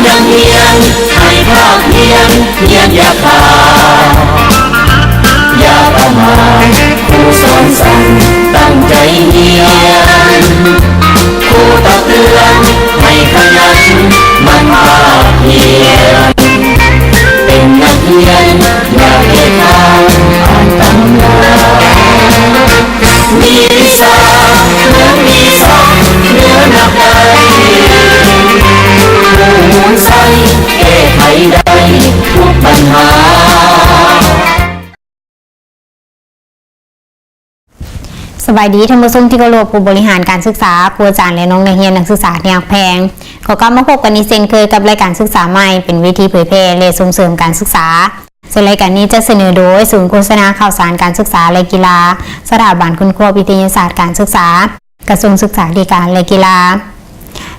ນັກຮຽນໃຫ້ພາກຮຽນ ຮຽນຢ່າຂາດ ຢ່າປະໝາດ ຄູສອນສັ່ງຕັ້ງໃຈຮຽນ ຄູຕັກເຕືອນໃຫ້ຂະຫຍັນໝັ່ນພາກຮຽນ ເປັນນັກຮຽນຢ່າເກຂາດ ອ່ານຕຳລາ ມີວິຊາເໝືອນມີສັກເໜືອນັກໄດ້ ຮູ້ມູນໄຊແກ້ໄຂໄດ້ທຸກບັນຫາ. ສະບາຍດີທ່ານຜູ້ຊົມທີ່ເຄົາລົບ, ຜູ້ບໍລິຫານການສຶກສາ, ຄູອາຈານ ແລະ ນ້ອງນັກຮຽນນັກສຶກສາທີ່ຮັກແພງ, ກໍກັບມາພົບກັນອີກເຊັ່ນເຄີຍກັບລາຍການສຶກສາໃໝ່ ເປັນເວທີເຜີຍແຜ່ ແລະ ສົ່ງເສີມການສຶກສາ. ເຊິ່ງລາຍການນີ້ຈະສະເໜີໂດຍ ສູນໂຄສະນາຂ່າວສານການສຶກສາ ແລະ ກິລາ, ສະຖາບັນຄົ້ນຄວ້າວິທະຍາສາດການສຶກສາ, ກະຊວງສຶກສາທິການ ແລະ ກິລາ.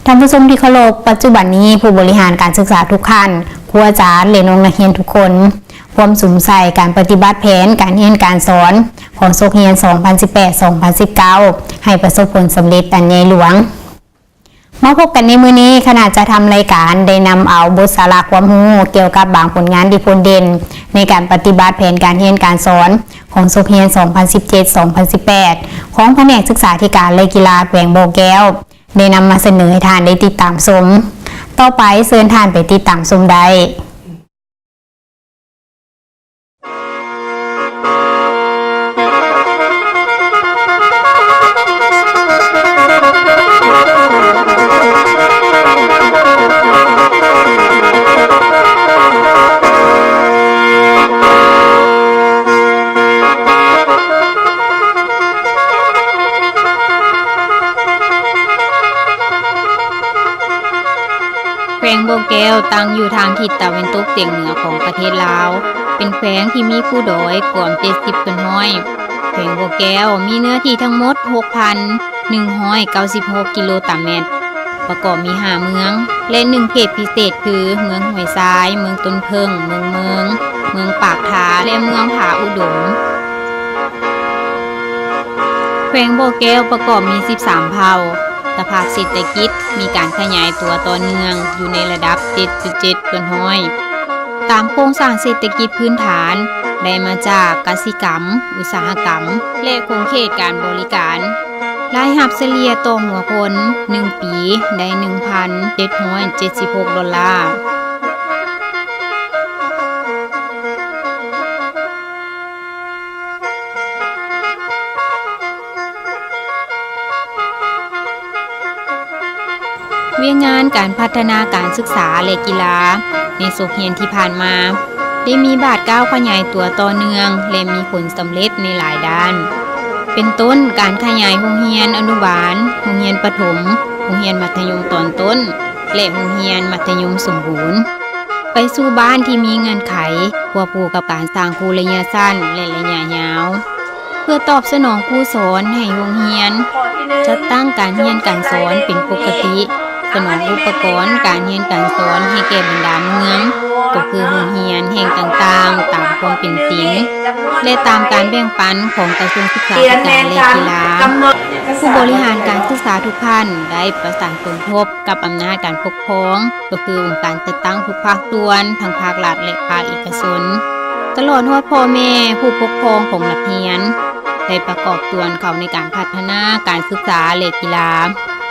ທ່ານຜູ້ຊົມທີ່ເຄົາລົບ, ປັດຈຸບັນນີ້ຜູ້ບໍລິຫານການສຶກສາທຸກຂັ້ນ, ຄູອາຈານ ແລະ ນ້ອງນັກຮຽນທຸກຄົນ ພວມສຸມໃສ່ການປະຕິບັດແຜນການຮຽນການສອນຂອງສົກຮຽນສອງພັນສິບແປດ ສອງພັນສິບເກົ້າ ໃຫ້ປະສົບຜົນສຳເລັດອັນໃຫຍ່ຫຼວງ. ມາພົບກັນໃນມື້ນີ້, ຄະນະຈັດທຳລາຍການໄດ້ນຳເອົາບົດສາລະຄວາມຮູ້ກ່ຽວກັບບາງຜົນງານທີ່ພົ້ນເດັ່ນໃນການປະຕິບັດແຜນການຮຽນການສອນຂອງສົກຮຽນສອງພັນສິບເຈັດ ສອງພັນສິບແປດ ຂອງພະແນກສຶກສາທິການ ແລະ ກິລາແຂວງບໍ່ແກ້ວ ໄດ້ນຳມາສະເໜີໃຫ້ທ່ານໄດ້ຕິດຕາມຊົມ. ຕໍ່ໄປເຊີນທ່ານໄປຕິດຕາມຊົມໄດ້. ແຂວງບໍ່ແກ້ວຕັ້ງຢູ່ທາງທິດຕາເວັນຕົກສຽງເໜືອຂອງປະເທດລາວ, ເປັນແຂວງທີ່ມີພູດອຍກວມເຈັດສິບສ່ວນຮ້ອຍ. ແຂວງບໍ່ແກ້ວມີເນື້ອທີ່ທັງໝົດຫົກພັນໜຶ່ງຮ້ອຍເກົ້າສິບຫົກກິໂລຕາແມັດ, ປະກອບມີຫ້າເມືອງ ແລະ ໜຶ່ງເຂດພິເສດຄື ເມືອງຫ້ວຍຊາຍ, ເມືອງຕົ້ນເຜິ້ງ, ເມືອງເມີງ, ເມືອງປາກທາ ແລະ ເມືອງຜາອຸດົມ. ແຂວງບໍ່ແກ້ວປະກອບມີສິບສາມເຜົ່າ. ສະພາບເສດຖະກິດມີການຂະຫຍາຍຕົວຕໍ່ເນື່ອງຢູ່ໃນລະດັບເຈັດຈຸດເຈັດສ່ວນຮ້ອຍ. ຕາມໂຄງສ້າງເສດຖະກິດພື້ນຖານ ໄດ້ມາຈາກກະສິກຳ, ອຸດສາຫະກຳ ແລະ ຂົງເຂດການບໍລິການ. ລາຍຮັບສະເລ່ຍຕໍ່ຫົວຄົນໜຶ່ງປີໄດ້ໜຶ່ງພັນເຈັດຮ້ອຍເຈັດສິບຫົກໂດລາ. ວຽກງານການພັດທະນາການສຶກສາ ແລະ ກິລາ ໃນສົກຮຽນທີ່ຜ່ານມາ ໄດ້ມີບາດກ້າວຂະຫຍາຍຕົວຕໍ່ເນື່ອງ ແລະ ມີຜົນສຳເລັດໃນຫຼາຍດ້ານ, ເປັນຕົ້ນ ການຂະຫຍາຍໂຮງຮຽນອະນຸບານ, ໂຮງຮຽນປະຖົມ, ໂຮງຮຽນມັດທະຍົມຕອນຕົ້ນ ແລະ ໂຮງຮຽນມັດທະຍົມສົມບູນ ໄປສູ່ບ້ານທີ່ມີເງື່ອນໄຂ ຄວບຄູ່ກັບການສ້າງຄູໄລຍະສັ້ນ ແລະ ໄລຍະຍາວ. ເພື່ອຕອບສະໜອງຄູສອນໃຫ້ໂຮງຮຽນ, ຈັດຕັ້ງການຮຽນການສອນເປັນປົກກະຕິ, ສະໜອງອຸປະກອນການຮຽນການສອນໃຫ້ແກ່ບັນດາເມືອງ, ກໍຄືໂຮງຮຽນແຫ່ງຕ່າງໆ ຕາມຄວາມເປັນຈິງ ແລະ ຕາມການແບ່ງປັນຂອງກະຊວງສຶກສາທິການ ແລະ ກິລາ. ຜູ້ບໍລິຫານການສຶກສາທຸກທ່ານໄດ້ປະສານສົມທົບກັບອຳນາດການປົກຄອງ, ກໍຄືອົງການຈັດຕັ້ງທຸກພາກສ່ວນ, ທັງພາກລັດ ແລະ ພາກເອກະຊົນ, ຕະຫຼອດຮອດພໍ່ແມ່ຜູ້ປົກຄອງຂອງນັກຮຽນ ໄດ້ປະກອບສ່ວນເຂົ້າໃນການພັດທະນາການສຶກສາ ແລະ ກິລາ,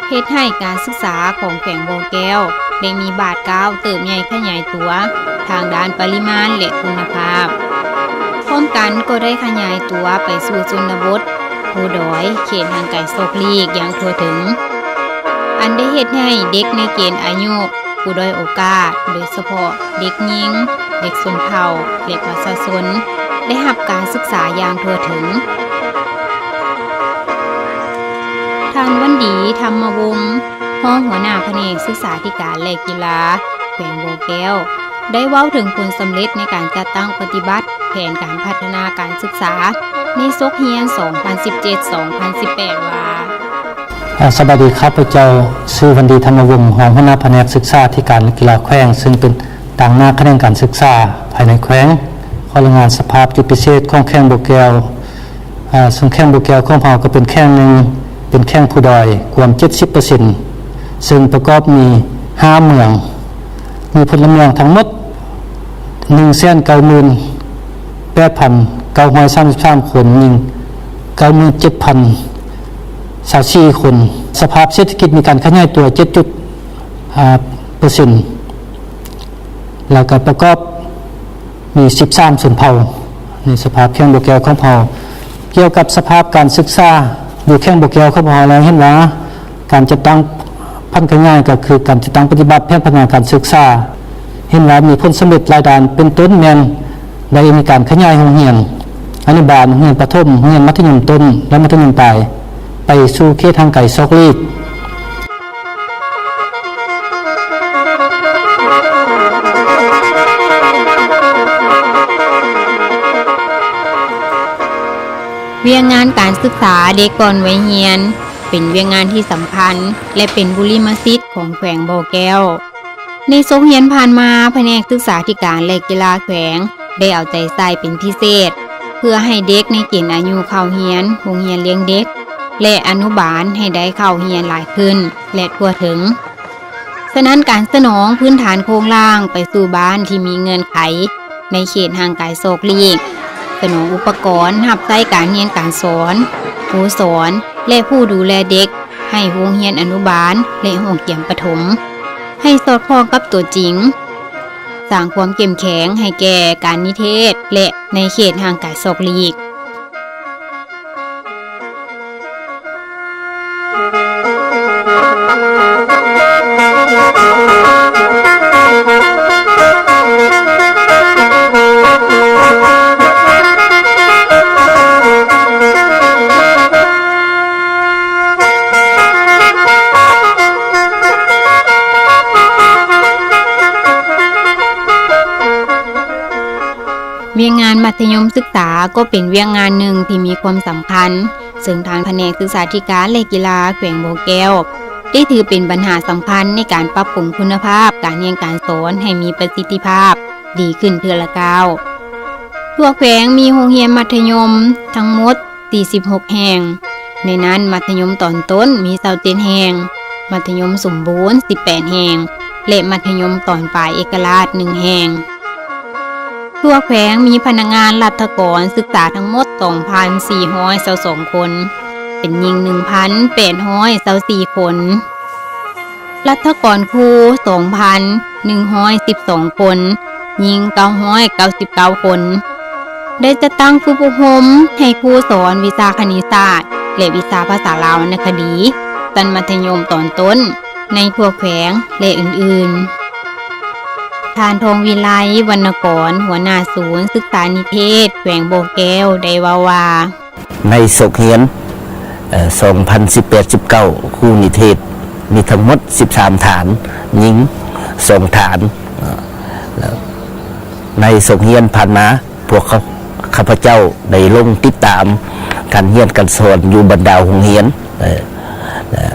ເຮັດໃຫ້ການສຶກສາຂອງແຂວງບໍ່ແກ້ວໄດ້ມີບາດກ້າວເຕີບໃຫຍ່ຂະຫຍາຍຕົວທາງດ້ານປະລິມານ ແລະ ຄຸນນະພາບ. ພ້ອມກັນກໍໄດ້ຂະຫຍາຍຕົວໄປສູ່ຊົນນະບົດ, ພູດອຍ, ເຂດຫ່າງໄກສອກຫຼີກຢ່າງທົ່ວເຖິງ, ອັນໄດ້ເຮັດໃຫ້ເດັກໃນເກນອາຍຸ ຜູ້ດ້ອຍໂອກາດ, ໂດຍສະເພາະເດັກຍິງ, ເດັກຊົນເຜົ່າ ແລະ ປະຊາຊົນ ໄດ້ຮັບການສຶກສາຢ່າງທົ່ວເຖິງ. ທ່ານ ວັນດີ ທຳມະວົງ ຮອງຫົວໜ້າພະແນກສຶກສາທິການ ແລະ ກິລາ ແຂວງບໍ່ແກ້ວ ໄດ້ເວົ້າເຖິງຜົນສຳເລັດໃນການຈັດຕັ້ງປະຕິບັດແຜນການພັດທະນາການສຶກສາໃນສົກຮຽນສອງພັນສິບເຈັດ ສອງພັນສິບແປດ ວ່າ, ອາ ສະບາຍດີ, ຂ້າພະເຈົ້າຊື່ ວັນດີ ທຳມະວົງ ຮອງຫົວໜ້າພະແນກສຶກສາທິການ ແລະ ກິລາແຂວງ, ເຊິ່ງເປັນຕາງໜ້າຂະແໜງການສຶກສາພາຍໃນແຂວງ. ຂໍລາຍງານສະພາບຈຸດພິເສດຂອງແຂວງບໍ່ແກ້ວ. ອາ ເຊິ່ງແຂວງບໍ່ແກ້ວຂອງເຮົາກໍເປັນແຂວງໜຶ່ງ ເປັນແຂວງພູດອຍ ກວມເຈັດສິບເປີເຊັນ ເຊິ່ງປະກອບມີຫ້າເມືອງ ມີພົນລະເມືອງທັງໝົດ ໜຶ່ງແສນເກົ້າໝື່ນແປດພັນເກົ້າຮ້ອຍສາມສິບສາມຄົນ, ຍິງເກົ້າໝື່ນເຈັດພັນຊາວສີ່ຄົນ. ສະພາບເສດຖະກິດມີການຂະຫຍາຍຕົວເຈັດຈຸດຫ້າເປີເຊັນ ແລ້ວກໍປະກອບມີສິບສາມຊົນເຜົ່າໃນສະພາບແຂວງບໍ່ແກ້ວຂອງເຮົາ. ກ່ຽວກັບສະພາບການສຶກສາຢູ່ແຂວງບໍ່ແກ້ວຂອງເຮົາແລ້ວ ເຫັນວ່າ ການຈັດຕັ້ງຜັນຂະຫຍາຍກໍຄືການຈັດຕັ້ງປະຕິບັດແຜນພັດທະນາການສຶກສາ ເຫັນວ່າມີຜົນສຳເລັດຫຼາຍດ້ານ ເປັນຕົ້ນແມ່ນໄດ້ມີການຂະຫຍາຍໂຮງຮຽນອະນຸບານ, ໂຮງຮຽນປະຖົມ, ໂຮງຮຽນມັດທະຍົມຕົ້ນ ແລະ ມັດທະຍົມປາຍ ໄປສູ່ເຂດຫ່າງໄກສອກຫຼີກ. ວຽກງານການສຶກສາເດັກກ່ອນໄວຮຽນ ເປັນວຽກງານທີ່ສຳຄັນ ແລະ ເປັນບຸລິມະສິດຂອງແຂວງບໍ່ແກ້ວ. ໃນສົກຮຽນຜ່ານມາ, ພະແນກສຶກສາທິການ ແລະ ກິລາແຂວງ ໄດ້ເອົາໃຈໃສ່ເປັນພິເສດ ເພື່ອໃຫ້ເດັກໃນເກນອາຍຸເຂົ້າຮຽນໂຮງຮຽນລ້ຽງເດັກ ແລະ ອະນຸບານໃຫ້ໄດ້ເຂົ້າຮຽນຫຼາຍຂຶ້ນ ແລະ ທົ່ວເຖິງ. ສະນັ້ນ, ການສະໜອງພື້ນຖານໂຄງລ່າງໄປສູ່ບ້ານທີ່ມີເງື່ອນໄຂໃນເຂດຫ່າງໄກສອກຫຼີກ, ສະໜອງອຸປະກອນຮັບໃຊ້ການຮຽນການສອນ, ຄູສອນ ແລະ ຜູ້ດູແລເດັກ ໃຫ້ໂຮງຮຽນອະນຸບານ ແລະ ຫ້ອງກຽມປະຖົມ ໃຫ້ສອດຄ່ອງກັບຕົວຈິງ, ສ້າງຄວາມເຂັ້ມແຂງໃຫ້ແກ່ການນິເທດ ແລະ ໃນເຂດຫ່າງໄກສອກຫຼີກ. ວຽກງານມັດທະຍົມສຶກສາກໍເປັນວຽກງານໜຶ່ງທີ່ມີຄວາມສຳຄັນ, ເຊິ່ງທາງພະແນກສຶກສາທິການ ແລະ ກິລາແຂວງບໍ່ແກ້ວ ໄດ້ຖືເປັນບັນຫາສຳຄັນໃນການປັບປຸງຄຸນນະພາບການຮຽນການສອນໃຫ້ມີປະສິດທິພາບດີຂຶ້ນເທື່ອລະກ້າວ. ທົ່ວແຂວງມີໂຮງຮຽນມັດທະຍົມທັງໝົດ ສີ່ສິບຫົກແຫ່ງ, ໃນນັ້ນມັດທະຍົມຕອນຕົ້ນມີຊາວເຈັດແຫ່ງ, ມັດທະຍົມສົມບູນສິບແປດແຫ່ງ ແລະ ມັດທະຍົມຕອນປາຍເອກະລາດໜຶ່ງແຫ່ງ. ທົ່ວແຂວງມີພະນັກງານລັດຖະກອນສຶກສາທັງໝົດສອງພັນສີ່ຮ້ອຍຊາວສອງຄົນ, ເປັນຍິງໜຶ່ງພັນແປດຮ້ອຍຊາວສີ່ຄົນ. ລັດຖະກອນຄູສອງພັນໜຶ່ງຮ້ອຍສິບສອງຄົນ, ຍິງເກົ້າຮ້ອຍເກົ້າສິບເກົ້າຄົນ. ໄດ້ຈັດຕັ້ງຝຶກອົບຮົມໃຫ້ຄູສອນວິຊາຄະນິດສາດ ແລະ ວິຊາພາສາລາວວັນນະຄະດີ ຊັ້ນມັດທະຍົມຕອນຕົ້ນໃນທົ່ວແຂວງ ແລະ ອື່ນໆ. ທ່ານ ທອງວິໄລ ວັນນະກອນ ຫົວໜ້າສູນສຶກສານິເທດແຂວງບໍ່ແກ້ວ ໄດ້ເວົ້າວ່າ ໃນສົກຮຽນ ເອີ່ ສອງພັນສິບແປດ ສິບເກົ້າ ຄູນິເທດມີທັງໝົດສິບສາມທ່ານ, ຍິງສອງທ່ານ. ເອີ່ ໃນສົກຮຽນຜ່ານມາ ພວກຂ້າ ຂ້າພະເຈົ້າໄດ້ລົງຕິດຕາມການຮຽນການສອນຢູ່ບັນດາໂຮງຮຽນ ເອີ່ ແລະ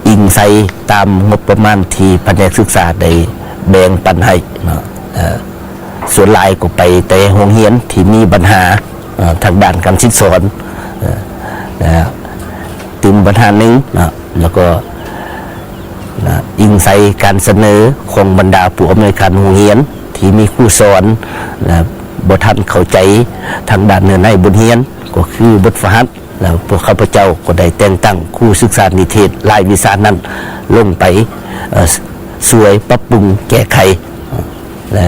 ອີງໃສ່ຕາມງົບປະມານທີ່ພະແນກສຶກສາໄດ້ແບ່ງປັນໃຫ້ເນາະ. ເອີ່ ສ່ວນຫຼາຍກໍໄປແຕ່ໂຮງຮຽນທີ່ມີບັນຫາ ເອີ່ ທາງດ້ານການສິດສອນ ເອີ່ ແລະ ຕື່ມບັນຫາໜຶ່ງເນາະ ແລ້ວກໍ ນະ ອີງໃສ່ການສະເໜີຂອງບັນດາຜູ້ອຳນວຍການໂຮງຮຽນທີ່ມີຄູສອນ ນະ ບໍ່ທັນເຂົ້າໃຈທາງດ້ານເນື້ອໃນບົດຮຽນ ກໍຄືບົດຝຶກຫັດ ແລ້ວພວກຂ້າພະເຈົ້າກໍໄດ້ແຕ່ງຕັ້ງຄູສຶກສານິເທດລາຍວິຊານັ້ນລົງໄປ ເອີ່ ຊ່ວຍປັບປຸງແກ້ໄຂ ແລະ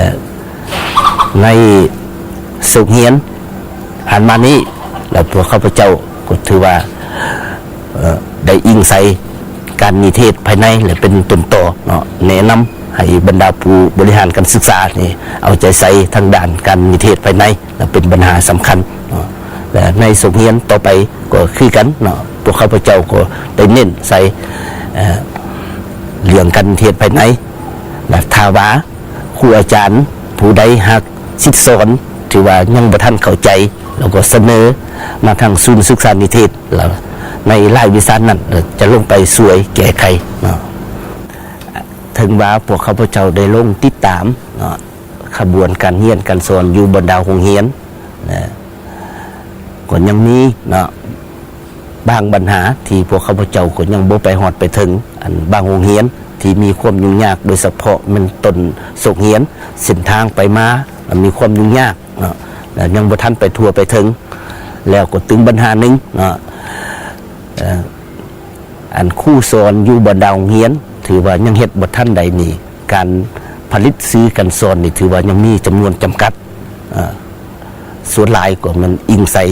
ໃນສົກຮຽນຜ່ານມານີ້ ແລະ ພວກຂ້າພະເຈົ້າກໍຖືວ່າ ເອີ່ ໄດ້ອີງໃສ່ການນິເທດພາຍໃນ ແລະ ເປັນຕົ້ນຕໍເນາະ ແນະນຳໃຫ້ບັນດາຜູ້ບໍລິຫານການສຶກສານີ້ເອົາໃຈໃສ່ທາງດ້ານການນິເທດພາຍໃນ ແລະ ເປັນບັນຫາສຳຄັນເນາະ. ແລະ ໃນສົກຮຽນຕໍ່ໄປກໍຄືກັນເນາະ ພວກຂ້າພະເຈົ້າກໍໄດ້ເນັ້ນໃສ່ ເອີ່ ເລື່ອງການນິເທດພາຍໃນ ແລະ ຖ້າວ່າ ຄູອາຈານຜູ້ໃດຫາກສິດສອນທີ່ວ່າຍັງບໍ່ທັນເຂົ້າໃຈ ແລ້ວກໍສະເໜີມາທາງສູນສຶກສານິເທດ ແລ້ວໃນລາຍວິຊານັ້ນຈະລົງໄປຊ່ວຍແກ້ໄຂເນາະ. ເຖິງວ່າພວກຂ້າພະເຈົ້າໄດ້ລົງຕິດຕາມເນາະ ຂະບວນການຮຽນການສອນຢູ່ບັນດາໂຮງຮຽນ ແລະ ກໍຍັງມີເນາະ ບາງບັນຫາທີ່ພວກຂ້າພະເຈົ້າກໍຍັງບໍ່ໄປຮອດໄປເຖິງ ອັນບາງໂຮງຮຽນ ທີ່ມີຄວາມຫຍຸ້ງຍາກ ໂດຍສະເພາະແມ່ນຕົ້ນໂສກຮຽນ ເສັ້ນທາງໄປມາມີຄວາມຫຍຸ້ງຍາກເນາະ ແລ້ວຍັງບໍ່ທັນໄປທົ່ວໄປເຖິງ ແລ້ວກໍຕື່ມບັນຫາໜຶ່ງເນາະ ເອີ ອັນຄູສອນຢູ່ບັນດາໂຮງຮຽນ ຖືວ່າຍັງເຮັດບໍ່ທັນໄດ້ນີ້ ການຜະລິດສື່ການສອນນີ້ ຖືວ່າຍັງມີຈຳນວນຈຳກັດ ເອີ ສ່ວນຫຼາຍກໍແມ່ນອີງໃສ່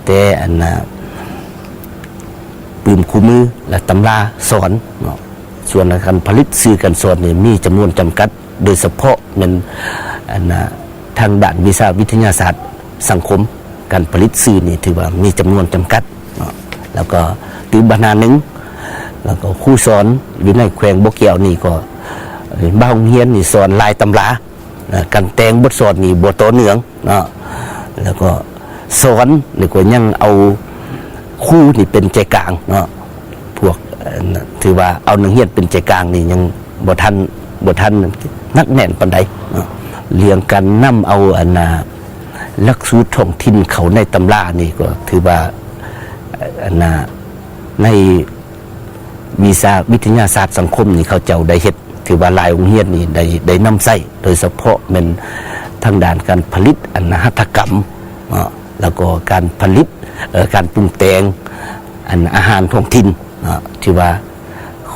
ແຕ່ອັນນ່າ ປຶ້ມຄູ່ມື ແລະ ຕຳລາສອນເນາະ ສ່ວນການຜະລິດສື່ການສອນນີ້ມີຈຳນວນຈຳກັດ ໂດຍສະເພາະແມ່ນອັນນ່າ ທາງດ້ານວິຊາວິທະຍາສາດສັງຄົມ ການຜະລິດສື່ນີ້ຖືວ່າມີຈຳນວນຈຳກັດເນາະ ແລ້ວກໍຕື່ມບັນຫາໜຶ່ງ ແລ້ວກໍຄູສອນຢູ່ໃນແຂວງບໍ່ແກ້ວນີ້ກໍ ເອີ ບາງໂຮງຮຽນນີ້ສອນຫຼາຍຕຳລາ ເອີ ການແຕ່ງບົດສອນນີ້ບໍ່ຕໍ່ເນື່ອງເນາະ ແລ້ວກໍສອນນີ້ກໍຍັງເອົາຄູນີ້ເປັນໃຈກາງເນາະ ພວກ ເອີ ຖືວ່າເອົານັກຮຽນເປັນໃຈກາງນີ້ຍັງບໍ່ທັນ ບໍ່ທັນໜັກແໜ້ນປານໃດເນາະ ເລື່ອງການນຳເອົາອັນນ່າ ຫຼັກສູດທ້ອງຖິ່ນເຂົ້າໃນຕຳລານີ້ກໍຖືວ່າ ອັນນ່າ ໃນ ວິຊາວິທະຍາສາດສັງຄົມນີ້ ເຂົາເຈົ້າໄດ້ເຮັດ ຖືວ່າຫຼາຍໂຮງຮຽນນີ້ໄດ້ ໄດ້ນຳໃຊ້ ໂດຍສະເພາະແມ່ນທາງດ້ານການຜະລິດອັນຫັດຖະກຳເນາະ ແລ້ວກໍການຜະລິດ ເອີ ການປຸງແຕ່ງອັນອາຫານທ້ອງຖິ່ນເນາະ ທີ່ວ່າ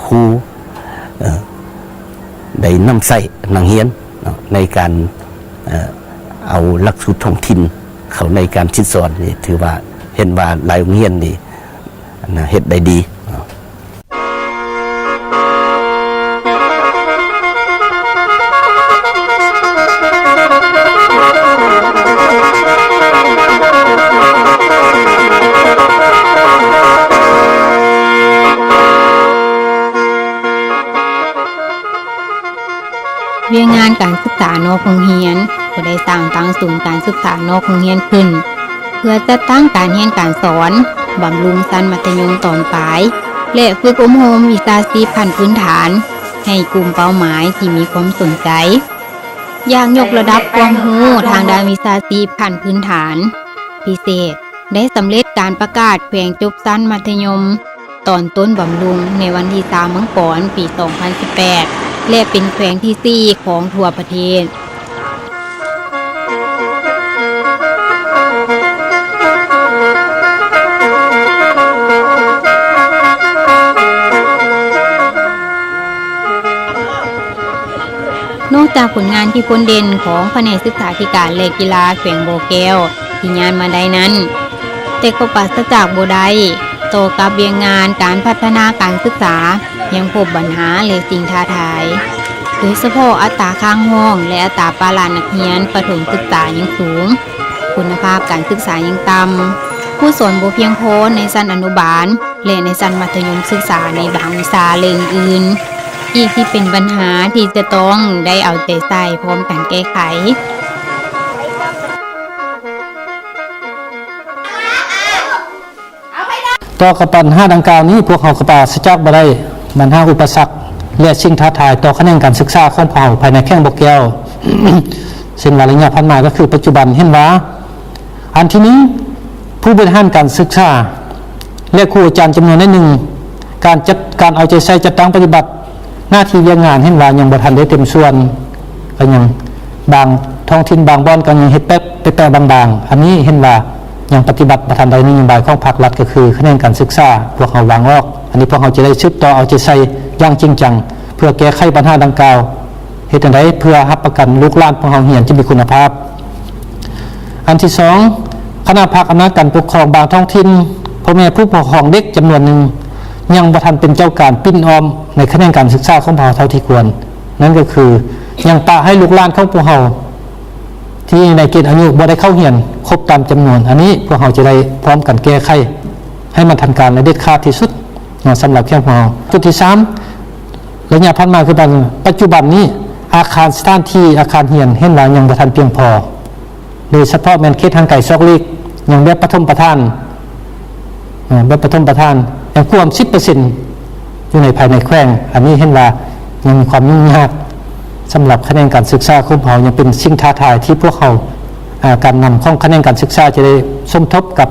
ຄູ ເອີ ໄດ້ນຳໃຊ້ນັກຮຽນເນາະ ໃນການ ເອີ ເອົາຫຼັກສູດທ້ອງຖິ່ນເຂົ້າໃນການສິດສອນນີ້ ຖືວ່າເຫັນວ່າຫຼາຍໂຮງຮຽນນີ້ ອັນນ່າ ເຮັດໄດ້ດີ. ວຽກງານການສຶກສານອກໂຮງຮຽນ ກໍໄດ້ສ້າງຕັ້ງສູນການສຶກສານອກໂຮງຮຽນຂຶ້ນ ເພື່ອຈັດຕັ້ງການຮຽນການສອນ, ບຳລຸງຊັ້ນມັດທະຍົມຕອນປາຍ ແລະ ຝຶກອົບຮົມວິຊາຊີບຂັ້ນພື້ນຖານ ໃຫ້ກຸ່ມເປົ້າໝາຍທີ່ມີຄວາມສົນໃຈ ຢາກຍົກລະດັບຄວາມຮູ້ທາງດ້ານວິຊາຊີບຂັ້ນພື້ນຖານພິເສດ ໄດ້ສຳເລັດການປະກາດແຂວງຈົບຊັ້ນມັດທະຍົມ ຕອນຕົ້ນບຳລຸງໃນວັນທີຊາວມັງກອນ ປີສອງພັນສິບແປດ ແລະ ເປັນແຂວງທີສີ່ຂອງທົ່ວປະເທດ. ນອກຈາກຜົນງານທີ່ພົ້ນເດັ່ນຂອງພະແນກສຶກສາທິການ ແລະ ກິລາແຂວງບໍ່ແກ້ວ ທີ່ຍາດມາໄດ້ນັ້ນ, ແຕ່ກໍປາສະຈາກບໍ່ໄດ້ ຕໍ່ກັບວຽກງານການພັດທະນາການສຶກສາ ຍັງພົບບັນຫາ ແລະ ສິ່ງທ້າທາຍ, ໂດຍສະເພາະອັດຕາຄ້າງຫ້ອງ ແລະ ອັດຕາປະລະນັກຮຽນປະຖົມສຶກສາຍັງສູງ, ຄຸນນະພາບການສຶກສາຍັງຕ່ຳ, ຄູສອນບໍ່ພຽງພໍໃນຊັ້ນອະນຸບານ ແລະ ໃນຊັ້ນມັດທະຍົມສຶກສາໃນບາງວິຊາ ແລະ ອື່ນໆ ອີກທີ່ເປັນບັນຫາທີ່ຈະຕ້ອງໄດ້ເອົາໃຈໃສ່ພ້ອມກັນແກ້ໄຂ. ຕໍ່ກັບບັນຫາດັ່ງກ່າວນີ້, ພວກເຮົາກໍປາສະຈາກບໍ່ໄດ້ບັນຫາອຸປະສັກ ແລະ ສິ່ງທ້າທາຍຕໍ່ຂະແໜງການສຶກສາຂອງພວກເຮົາພາຍໃນແຂວງບໍ່ແກ້ວ, ເຊັ່ນວ່າໄລຍະຜ່ານມາກໍຄືປັດຈຸບັນເຫັນວ່າ ອັນທີໜຶ່ງ ຜູ້ບໍລິຫານການສຶກສາ ແລະ ຄູອາຈານຈຳນວນໜ້ອຍໜຶ່ງ ການຈັດ ການເອົາໃຈໃສ່ຈັດຕັ້ງປະຕິບັດໜ້າທີ່ວຽກງານ ເຫັນວ່າຍັງບໍ່ທັນໄດ້ເຕັມສ່ວນ, ກໍຍັງບາງທ້ອງຖິ່ນບາງບ່ອນກໍຍັງເຮັດແປະແປະບາງໆ. ອັນນີ້ເຫັນວ່າຍັງປະຕິບັດບໍ່ທັນໄດ້ນະໂຍບາຍຂອງພາກລັດ ກໍຄືຂະແໜງການສຶກສາພວກເຮົາວາງອອກ. ອັນນີ້ພວກເຮົາຈະໄດ້ສືບຕໍ່ເອົາໃຈໃສ່ຢ່າງຈິງຈັງ ເພື່ອແກ້ໄຂບັນຫາດັ່ງກ່າວ. ເຮັດຈັ່ງໃດເພື່ອຮັບປະກັນລູກຫຼານພວກເຮົາຮຽນທີ່ມີຄຸນນະພາບ? ອັນທີສອງ, ຄະນະພັກອຳນາດການປົກຄອງບາງທ້ອງຖິ່ນ, ພໍ່ແມ່ຜູ້ປົກຄອງເດັກຈຳນວນໜຶ່ງ ຍັງບໍ່ທັນເປັນເຈົ້າການປິ່ນອ້ອມໃນຂະແໜງການສຶກສາຂອງພວກເຮົາເທົ່າທີ່ຄວນ. ນັ້ນກໍຄື ຍັງປະໃຫ້ລູກຫຼານຂອງພວກເຮົາທີ່ໃນເກນອາຍຸບໍ່ໄດ້ເຂົ້າຮຽນຄົບຕາມຈຳນວນ. ອັນນີ້ພວກເຮົາຈະໄດ້ພ້ອມກັນແກ້ໄຂໃຫ້ມັນທັນການ ແລະ ເດັດຂາດທີ່ສຸດເນາະ ສຳລັບແຂວງຂອງເຮົາ. ຈຸດທີສາມ, ໄລຍະຜ່ານມາຄືປັດ ປັດຈຸບັນນີ້ ອາຄານສະຖານທີ່ອາຄານຮຽນເຫັນວ່າຍັງບໍ່ທັນພຽງພໍ, ໂດຍສະເພາະແມ່ນເຂດຫ່າງໄກສອກຫຼີກ, ຍັງແບບປະຖົມປະຖານ, ເອີ ແບບປະຖົມປະຖານ ຍັງກວມສິບເປີເຊັນຢູ່ໃນ ພາຍໃນແຂວງ. ອັນນີ້ເຫັນວ່າຍັງມີຄວາມຫຍຸ້ງຍາກສຳລັບຂະແໜງການສຶກສາຂອງພວກເຮົາ, ຍັງເປັນສິ່ງທ້າທາຍທີ່ພວກເຮົາ ອາ ການນຳຂອງຂະແໜງການສຶກສາຈະໄດ້ສົມທົບກັບ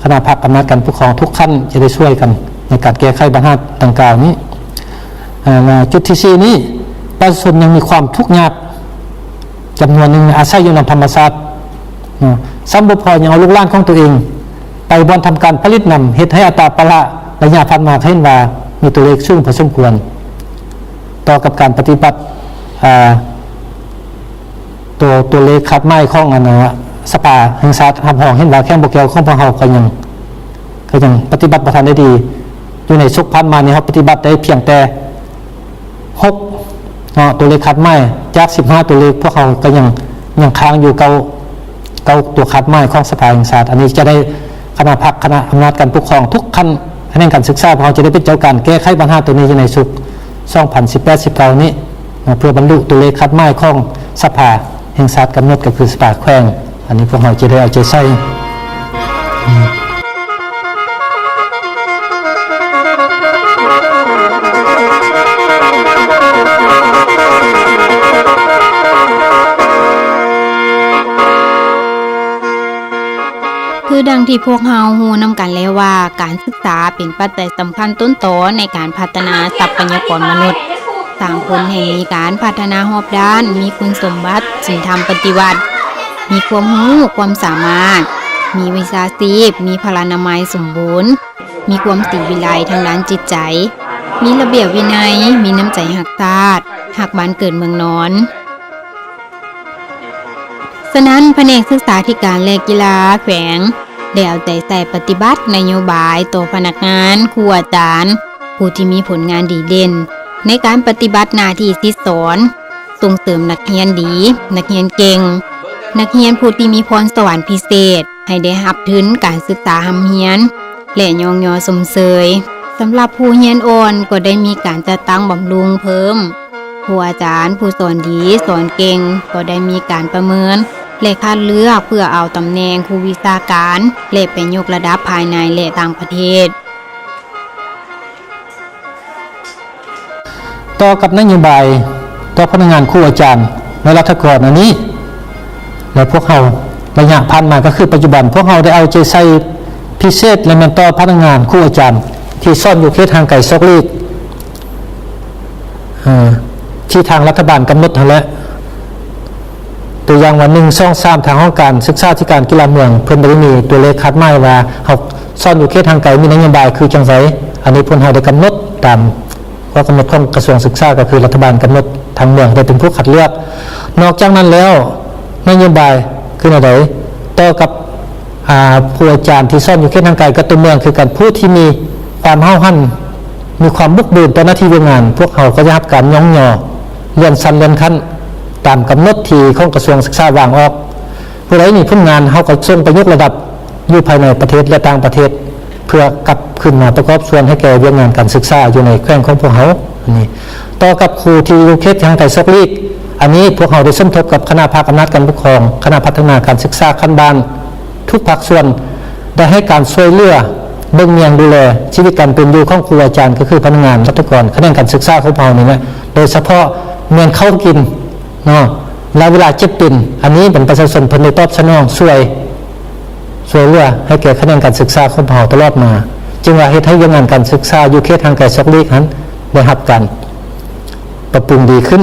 ຄະນະພັກອຳນາດການປົກຄອງທຸກຂັ້ນ ຈະໄດ້ຊ່ວຍກັນໃນການແກ້ໄຂບັນຫາດັ່ງກ່າວນີ້. ອ່າ ແລະ ຈຸດທີສີ່ນີ້ ປະຊາຊົນຍັງມີຄວາມທຸກຍາກຈຳນວນໜຶ່ງ ອາໄສຢູ່ນຳທຳມະຊາດເນາະ, ຊ້ຳບໍ່ພໍຍັງເອົາລູກຫຼານຂອງຕົວເອງໄປບ່ອນທຳການຜະລິດນຳ, ເຮັດໃຫ້ອັດຕາປະລະໄລຍະຜ່ານມາເຫັນວ່າມີຕົວເລກສູງພໍສົມຄວນ ຕໍ່ກັບການປະຕິບັດ ອ່າ ຕົວ ຕົວເລກຄາດໝາຍຂອງອັນ ສະພາແຫ່ງຊາດຮັບຮອງເຫັນວ່າແຂວງບໍ່ແກ້ວຂອງພວກເຮົາກໍຍັງ ກໍຍັງປະຕິບັດບໍ່ທັນໄດ້ດີ. ຢູ່ໃນສົກຜ່ານມານີ້ ເຮົາປະຕິບັດໄດ້ພຽງແຕ່ຫົກເນາະ ຕົວເລກຄາດໝາຍ ຈາກສິບຫ້າຕົວເລກ ພວກເຮົາກໍຍັງ ຍັງຄ້າງຢູ່ເກົ້າ ເກົ້າຕົວຄາດໝາຍຂອງສະພາແຫ່ງຊາດ. ອັນນີ້ຈະໄດ້ຄະນະພັກ ຄະນະອຳນາດການປົກຄອງທຸກຂັ້ນຂະແໜງການສຶກສາ ພວກເຮົາຈະໄດ້ເປັນເຈົ້າການແກ້ໄຂບັນຫາຕົວນີ້ຢູ່ໃນສົກ ສອງພັນສິບແປດ ສິບເກົ້ານີ້ເນາະ ເພື່ອບັນລຸຕົວເລກຄາດໝາຍຂອງສະພາແຫ່ງຊາດກຳນົດ ກໍຄືສະພາແຂວງ. ອັນນີ້ພວກເຮົາຈະໄດ້ເອົາໃຈໃສ່. ຄືດັ່ງທີ່ພວກເຮົາຮູ້ນຳກັນແລ້ວວ່າ ການສຶກສາເປັນປັດໄຈສຳຄັນຕົ້ນຕໍໃນການພັດທະນາຊັບພະຍາກອນມະນຸດ, ສ້າງຄົນໃຫ້ມີການພັດທະນາຮອບດ້ານ, ມີຄຸນສົມບັດ, ສິນທຳປະຕິວັດ, ມີຄວາມຮູ້ຄວາມສາມາດ, ມີວິຊາຊີບ, ມີພະລານາໄມສົມບູນ, ມີຄວາມສີວິໄລທາງດ້ານຈິດໃຈ, ມີລະບຽບວິໄນ, ມີນ້ຳໃຈຮັກຊາດ, ຮັກບ້ານເກີດເມືອງນອນ. ສະນັ້ນ, ພະແນກສຶກສາທິການ ແລະ ກິລາແຂວງ ໄດ້ເອົາໃຈໃສ່ປະຕິບັດນະໂຍບາຍຕໍ່ພະນັກງານ, ຄູອາຈານ, ຜູ້ທີ່ມີຜົນງານດີເດັ່ນໃນການປະຕິບັດໜ້າທີ່ສິດສອນ, ສົ່ງເສີມນັກຮຽນດີ, ນັກຮຽນເກັ່ງ, ນັກຮຽນຜູ້ທີ່ມີພອນສະຫວັນພິເສດ ໃຫ້ໄດ້ຮັບທຶນການສຶກສາຮ່ຳຮຽນ ແລະ ຍ້ອງຍໍຊົມເຊີຍ. ສຳລັບຜູ້ຮຽນອ່ອນກໍໄດ້ມີການຈັດຕັ້ງບຳລຸງເພີ່ມ. ຄູອາຈານຜູ້ສອນດີ, ສອນເກັ່ງ ກໍໄດ້ມີການປະເມີນ ແລະ ຄັດເລືອກເພື່ອເອົາຕຳແໜ່ງຄູວິຊາການ ແລະ ໄປຍົກລະດັບພາຍໃນ ແລະ ຕ່າງປະເທດ. ຕໍ່ກັບນະໂຍບາຍຕໍ່ພະນັກງານຄູອາຈານ ແລະ ລັດຖະກອນອັນນີ້ ແລະ ພວກເຮົາໄລຍະຜ່ານມາ ກໍຄືປັດຈຸບັນ ພວກເຮົາໄດ້ເອົາໃຈໃສ່ພິເສດ ແລະ ແມ່ນຕໍ່ພະນັກງານຄູອາຈານທີ່ສອນຢູ່ເຂດຫ່າງໄກສອກຫຼີກ ເອີ ທີ່ທາງລັດຖະບານກຳນົດຫັ້ນແຫຼະ. ຕົວຢ່າງວ່າ ໜຶ່ງ ສອງ ສາມ ທາງຫ້ອງການສຶກສາທິການກິລາເມືອງ ເພິ່ນບໍ່ໄດ້ມີຕົວເລກຄາດໝາຍວ່າເຮົາສອນຢູ່ເຂດຫ່າງໄກມີນະໂຍບາຍຄືຈັ່ງໃດ. ອັນນີ້ພວກເຮົາໄດ້ກຳນົດຕາມຂໍ້ກຳນົດຂອງກະຊວງສຶກສາ ກໍຄືລັດຖະບານກຳນົດ ທາງເມືອງໄດ້ເປັນຜູ້ຄັດເລືອກ. ນອກຈາກນັ້ນແລ້ວ ນະໂຍບາຍຄືແນວໃດ ຕໍ່ກັບ ອ່າ ຄູອາຈານທີ່ສອນຢູ່ເຂດຫ່າງໄກກັບຕົວເມືອງຄືກັນ ຜູ້ທີ່ມີຄວາມຫ້າວຫັນ ມີຄວາມບຸກບືນຕໍ່ໜ້າທີ່ວຽກງານ ພວກເຮົາກໍຈະຮັບການຍ້ອງຍໍເລື່ອນຊັ້ນເລື່ອນຂັ້ນ ຕາມກຳນົດທີ່ຂອງກະຊວງສຶກສາວາງອອກ. ຜູ້ໃດມີຜົນງານ ເຮົາກໍສົ່ງໄປຍົກລະດັບຢູ່ພາຍໃນປະເທດ ແລະ ຕ່າງປະເທດ ເພື່ອກັບຄືນມາປະກອບສ່ວນໃຫ້ແກ່ວຽກງານການສຶກສາຢູ່ໃນແຂວງຂອງພວກເຮົາ. ອັນນີ້ ຕໍ່ກັບຄູທີ່ຢູ່ເຂດຫ່າງໄກສອກຫຼີກ ອັນນີ້ພວກເຮົາໄດ້ສົມທົບກັບຄະນະພັກອຳນາດການປົກຄອງ, ຄະນະພັດທະນາການສຶກສາຂັ້ນບ້ານ ທຸກພາກສ່ວນ ໄດ້ໃຫ້ການຊ່ວຍເຫຼືອເບິ່ງແຍງດູແລຊີວິດການເປັນຢູ່ຂອງຄູອາຈານ ກໍຄືພະນັກງານລັດຖະກອນຂະແໜງການສຶກສາຂອງພວກເຮົານີ້ແຫຼະ ໂດຍສະເພາະແມ່ນເຂົ້າກິນເນາະ ແລະ ເວລາເຈັບເປັນ ອັນນີ້ເປັນປະຊາຊົນເພິ່ນໄດ້ຕອບສະໜອງຊ່ວຍ ຊ່ວຍເຫຼືອໃຫ້ແກ່ຂະແໜງການສຶກສາຂອງພວກເຮົາຕະຫຼອດມາ, ຈຶ່ງວ່າເຮັດໃຫ້ວຽກງານການສຶກສາຢູ່ເຂດຫ່າງໄກສອກຫຼີກຫັ້ນໄດ້ຮັບການປັບປຸງດີຂຶ້ນ.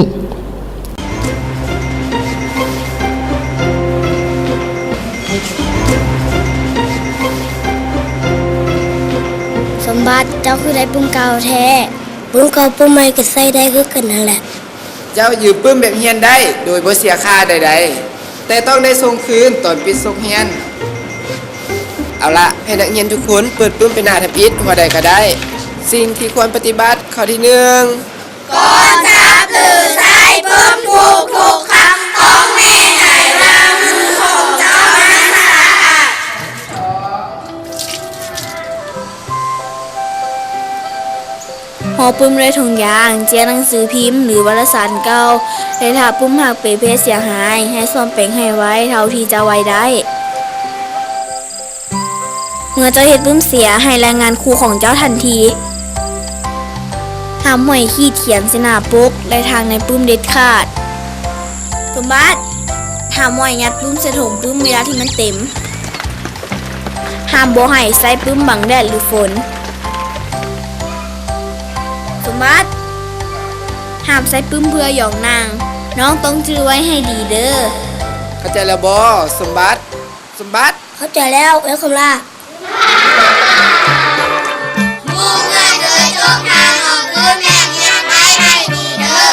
ສົມບັດ, ເຈົ້າຄືໄດ້ປຶ້ມເກົ່າແທ້? ປຶ້ມເກົ່າປຶ້ມໃໝ່ກໍໃຊ້ໄດ້ຄືກັນຫັ້ນແຫຼະ. ເຈົ້າຢືມປຶ້ມແບບຮຽນໄດ້ໂດຍບໍ່ເສຍຄ່າໃດໆ, ແຕ່ຕ້ອງໄດ້ສົ່ງຄືນຕອນປິດສົກຮຽນ. ເອົາລະ, ໃຫ້ນັກຮຽນທຸກຄົນເປີດປຶ້ມໄປໜ້າທຳອິດຫົວໃດກໍໄດ້. ສິ່ງທີ່ຄວນປະຕິບັດ, ຂໍ້ທີໜຶ່ງ, ກ່ອນຈັບຫຼືໃຊ້ປຶ້ມທຸກໆຄັ້ງ ຕ້ອງແນໃນວ່າມືຂອງເຈົ້ານັ້ນສະອາດ. ຫໍປຶ້ມດ້ວຍຖົງຢາງ, ເຈ້ຍໜັງສືພິມ ຫຼື ວາລະສານເກົ່າ ແລະ ຖ້າປຶ້ມຫາກເປເພເສຍຫາຍ, ໃຫ້ສ້ອມແປງໃຫ້ໄວເທົ່າທີ່ຈະໄວໄດ້. ເມື່ອເຈົ້າເຮັດປຶ້ມເສຍ, ໃຫ້ລາຍງານຄູຂອງເຈົ້າທັນທີ. ຫ້າມຫ້ອຍຂີດຂຽນໃສ່ໜ້າປົກ ແລະ ທາງໃນປຶ້ມເດັດຂາດ. ສົມບັດ, ຫ້າມບໍ່ໃຫ້ຍັດປຶ້ມໃສ່ຖົງປຶ້ມເວລາທີ່ມັນເຕັມ. ຫ້າມບໍ່ໃຫ້ໃຊ້ປຶ້ມບັງແດດ ຫຼື ຝົນ. ສົມບັດ, ຫ້າມໃຊ້ປຶ້ມເພື່ອຢອງໜັງ. ນ້ອງຕ້ອງຈື່ໄວ້ໃຫ້ດີເດີ້. ເຂົ້າໃຈແລ້ວບໍ ສົມບັດ? ສົມບັດ? ເຂົ້າໃຈແລ້ວ ເອື້ອຍຄຳຫຼ້າ. ໝູ່ເອື້ອຍເດີ ຈົ່ງພານ້ອງປຶ້ມແບບຮຽນໄວ້ໃຫ້ດີເດີ້.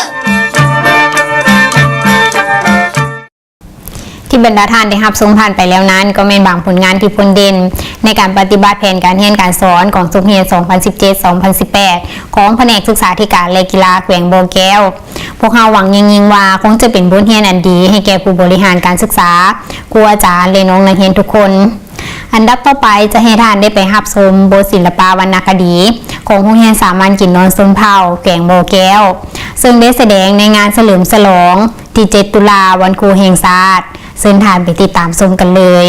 ທີ່ບັນດາທ່ານໄດ້ຮັບຊົມຜ່ານໄປແລ້ວນັ້ນ ກໍແມ່ນບາງຜົນງານທີ່ພົ້ນເດັ່ນໃນການປະຕິບັດແຜນການຮຽນການສອນຂອງສົກຮຽນສອງພັນສິບເຈັດ ສອງພັນສິບແປດ ຂອງພະແນກສຶກສາທິການ ແລະ ກິລາແຂວງບໍ່ແກ້ວ. ພວກເຮົາຫວັງຢ່າງຍິ່ງວ່າ ຄົງຈະເປັນບົດຮຽນອັນດີໃຫ້ແກ່ຜູ້ບໍລິຫານການສຶກສາ, ຄູອາຈານ ແລະ ນ້ອງນັກຮຽນທຸກຄົນ. ອັນດັບຕໍ່ໄປຈະໃຫ້ທ່ານໄດ້ໄປຮັບຊົມບົດສິລະປະວັນນະຄະດີຂອງໂຮງຮຽນສາມັນກິນນອນຊົນເຜົ່າແຂວງບໍ່ແກ້ວ, ເຊິ່ງໄດ້ສະແດງໃນງານສະເຫຼີມສະຫຼອງ ທີເຈັດ ຕຸລາ ວັນຄູແຫ່ງຊາດ. ເຊີນທ່ານໄປຕິດຕາມຊົມກັນເລີຍ.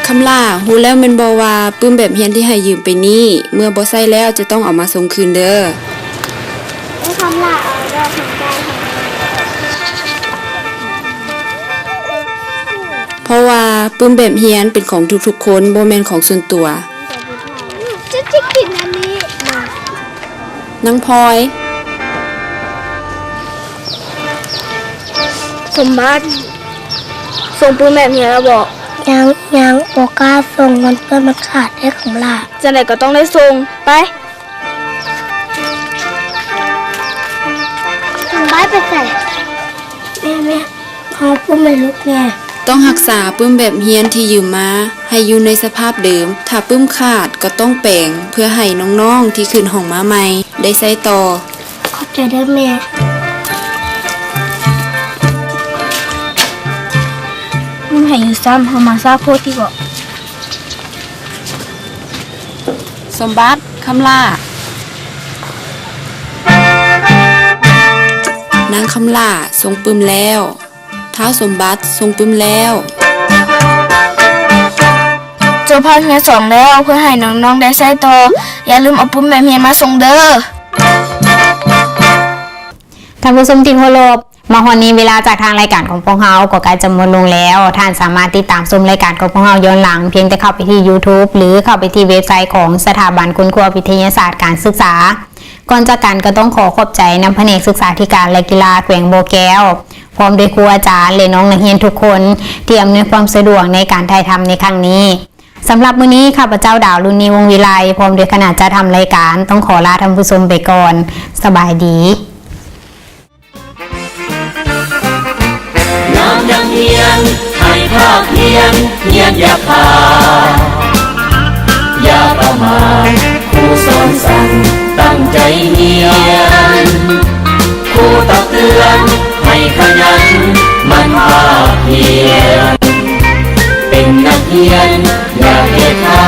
ຄຳຫຼ້າ, ຮູ້ແລ້ວແມ່ນບໍ່ວ່າ ປຶ້ມແບບຮຽນທີ່ໃຫ້ຢືມໄປນີ້ ເມື່ອບໍ່ໃຊ້ແລ້ວຈະຕ້ອງເອົາມາສົ່ງຄືນເດີ້. ເພາະວ່າປຶ້ມແບບຮຽນເປັນຂອງທຸກໆຄົນ, ບໍ່ແມ່ນຂອງສ່ວນຕົວ. ຈະ ຈະກິນອັນນີ້. ນາງພອຍ. ສົມບັດ, ສົ່ງປຶ້ມແບບຮຽນແລ້ວບໍ? ຍັງ, ຍັງບໍ່ກ້າສົ່ງ, ມັນເປື້ອນມັນຂາດເດ້ຄຳຫຼ້າ. ຈັ່ງໃດກໍຕ້ອງໄດ້ສົ່ງ. ໄປ. ສຳບາຍໄປໃສ? ແມ່, ແມ່, ເອົາປຶ້ມໃຫ້ລູກແດ່. ຕ້ອງຮັກສາປຶ້ມແບບຮຽນທີ່ຢືມມາໃຫ້ຢູ່ໃນສະພາບເດີມ. ຖ້າປຶ້ມຂາດກໍຕ້ອງແປງ ເພື່ອໃຫ້ນ້ອງໆທີ່ຂຶ້ນຫ້ອງມາໃໝ່ໄດ້ໃຊ້ຕໍ່. ຂອບໃຈເດີແມ່. ມັນໃຫ້ຢູ່ຊ້ຳ ເຮົາມາຊ້າໂພດຕິເບາະ. ສົມບັດ, ຄຳຫຼ້າ. ນາງຄຳຫຼ້າສົ່ງປຶ້ມແລ້ວ. ທ້າວສົມບັດສົ່ງປຶ້ມແລ້ວ. ຈົບພາກຮຽນສອງແລ້ວ ເພື່ອໃຫ້ນ້ອງໆໄດ້ໃຊ້ຕໍ່, ຢ່າລືມເອົາປຶ້ມແບບຮຽນມາສົ່ງເດີ. ທ່ານຜູ້ຊົມທີ່ເຄົາລົບ, ມາຮອດນີ້ເວລາຈາກທາງລາຍການຂອງພວກເຮົາກໍໃກ້ຈະໝົດລົງແລ້ວ. ທ່ານສາມາດຕິດຕາມຊົມລາຍການຂອງພວກເຮົາຍ້ອນຫຼັງ ພຽງແຕ່ເຂົ້າໄປທີ່ YouTube ຫຼື ເຂົ້າໄປທີ່ເວັບໄຊຂອງສະຖາບັນຄົ້ນຄວ້າວິທະຍາສາດການສຶກສາ. ກ່ອນຈາກກັນກໍຕ້ອງຂໍຂອບໃຈນຳພະແນກສຶກສາທິການ ແລະ ກິລາແຂວງບໍ່ແກ້ວ ພ້ອມດ້ວຍຄູອາຈານ ແລະ ນ້ອງນັກຮຽນທຸກຄົນ ທີ່ອຳນວຍຄວາມສະດວກໃນການຖ່າຍທຳໃນຄັ້ງນີ້. ສຳລັບມື້ນີ້ ຂ້າພະເຈົ້າ ດາວ ລຸນນີ ວົງວິໄລ ພ້ອມດ້ວຍຄະນະຈັດທຳລາຍການ ຕ້ອງຂໍລາທ່ານຜູ້ຊົມໄປກ່ອນ. ສະບາຍດີ. ນາມນັກຮຽນໃຫ້ພາກຮຽນ ຮຽນຢ່າຂາດ ຢ່າປະໝາດ ຄູສອນສັ່ງຕັ້ງໃຈຮຽນ ຄູຕັກເຕືອນໃຫ້ຂະຫຍັນໝັ່ນພາກຮຽນ ເປັນນັກຮຽນຢ່າເຂດຂາ